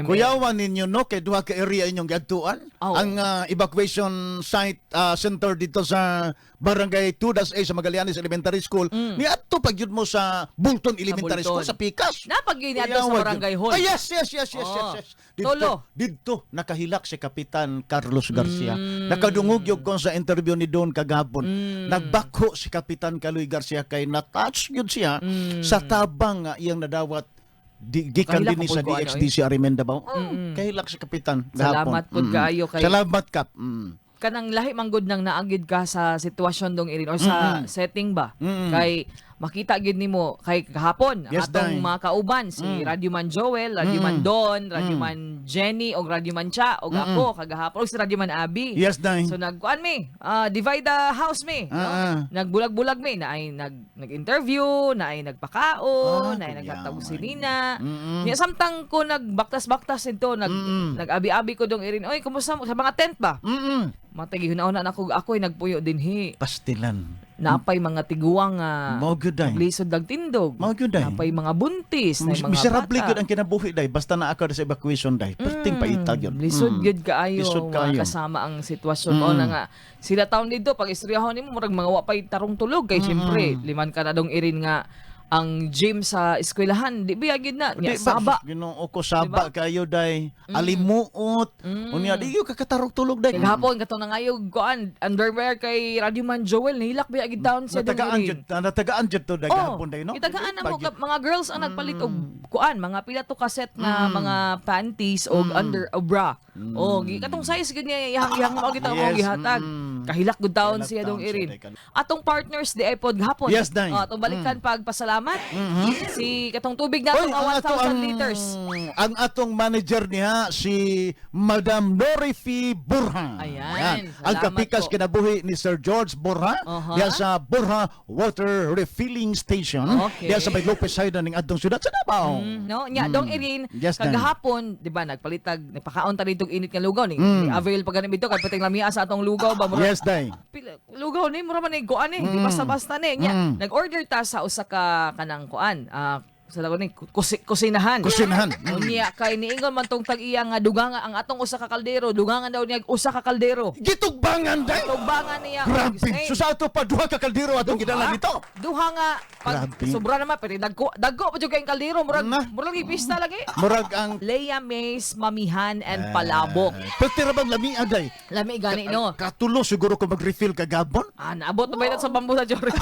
Kuyawan ninyo, no, kay duha ka area inyong giadtuan. Oh. Ang evacuation site center dito sa Barangay 2-A sa Magallanes Elementary School. Niadto pag yun mo sa Bulton Elementary Bulton. School sa Pikas. Napag yun niadto sa Kuyawan yun. Barangay Hall. Ah, yes, yes. Didto, Tolo. didto nakahilak si Kapitan Carlos Garcia. Nakadungog yun ko sa interview ni Don kagahapon. Nagbakho si Kapitan Caloy Garcia kay na-touch yun siya sa tabang nga iyang nadawat di, gikan Kahilak din ni po sa ko, ano, DXDC Arimenda ba? Kahilak si Kapitan Salamat gahapon. pod kaayo kay- Salamat, Kap. Kanang lahi manggod nang naagid ka sa sitwasyon dong irin or sa setting ba kay makita gyud nimo kay kahapon ang Yes, atong Day. mga kauban si Radyo Man Joel, Radyo Man Don, Radyo Man Jenny og Radyo Man Cha og ako kagahapon og si Radyo Man Abi. Yes, Day. So nagkuan mi, divide the house mi, no? Nagbulag-bulag mi na ay nag-interview, na ay nagpakaon, na ay naghatag kuyawan. si Nina. Niya samtang ko nagbaktas-baktas nito, nag-abi-abi ko dong irin. Oy, kumusta mo sa mga tent ba? Matagi hunahuna na ako, ako'y nagpuyo dinhi. Pastilan. Napay mga tiguang nga Mao gyud, day. lisod dag tindog. Mao gyud, day. Napay mga buntis, na mga Miserable bata. gyud ang kinabuhi, day, basta naa ka sa evacuation, day. Perting paitag yun. Lisod gyud kaayo Lisod mga kaayo. kasama ang sitwasyon mo na nga sila taon dito pag istoryahon nimo murag mga wa pay tarong tulog kay syempre liman ka na dong irin nga ang gym sa eskwelahan di ba gyud na Di nya ba, saba. Ginoo ko, saba kayo, day. Alimuot. Unya di yo kakatarok tulog, day. Kagahapon katong nangayog kuan underwear kay Radyo Man Joel nahilak ba gyud taon siya dong Natagaan irin. jud, natagaan jud to day Oh, gahapon, day, no? Itagaan na mo mga girls ang nagpalit og kuan, mga pila to kaset nga mga panties og under o bra. Oh, gi katong size gud niya iyang mao kita mo gihatag. Kahilak gud taon Kahilak siya dong taon siya, irin. day, Atong partners di iPod gahapon. Yes, day. Oh, atong balikan pagpasalamat. Si katong tubig nato Oy, nga ang ato 1,000 ang, liters. ang atong manager niya si Madam Dorifi Burha. Ayan, Ang salamat kapikas po. kinabuhi ni Sir George Borja diya sa Borja Water Refilling Station. Diya sa may Lopez Haida ning atong syudad sa Davao. No, nya dong irin Yes, Dan. kagahapon, di ba nagpalitag nagpakaon ta dito og init nga lugaw ni avail pa gani dito kay pating lamia sa atong lugaw ba murag Yes, day. pila, lugaw ni mura man ni kuan eh, di basta-basta ni. Nya, nag-order ta sa usa ka kanang kuan, sa lago ni kusinahan. Kusinahan. Unya kay niingon man tong tag-iya nga duganga ang atong usa ka kaldero, dugangan daw niya usa ka kaldero. Gitugbangan, day. Tugbangan niya. Grabe. Ay, So sa ato pa duha ka kaldero atong gidala dito. Duha nga pag Grabe. sobra naman pero dagko dagko pa jud kay kaldero murag Na. murag pista lagi. Murag ang Leia Mays, Mamihan and Palabok. Pero tira bang lami aday? Lami gani no. Katulo siguro ko mag-refill kagabon. Ah, naabot na ba yun sa bambu sa Jordan?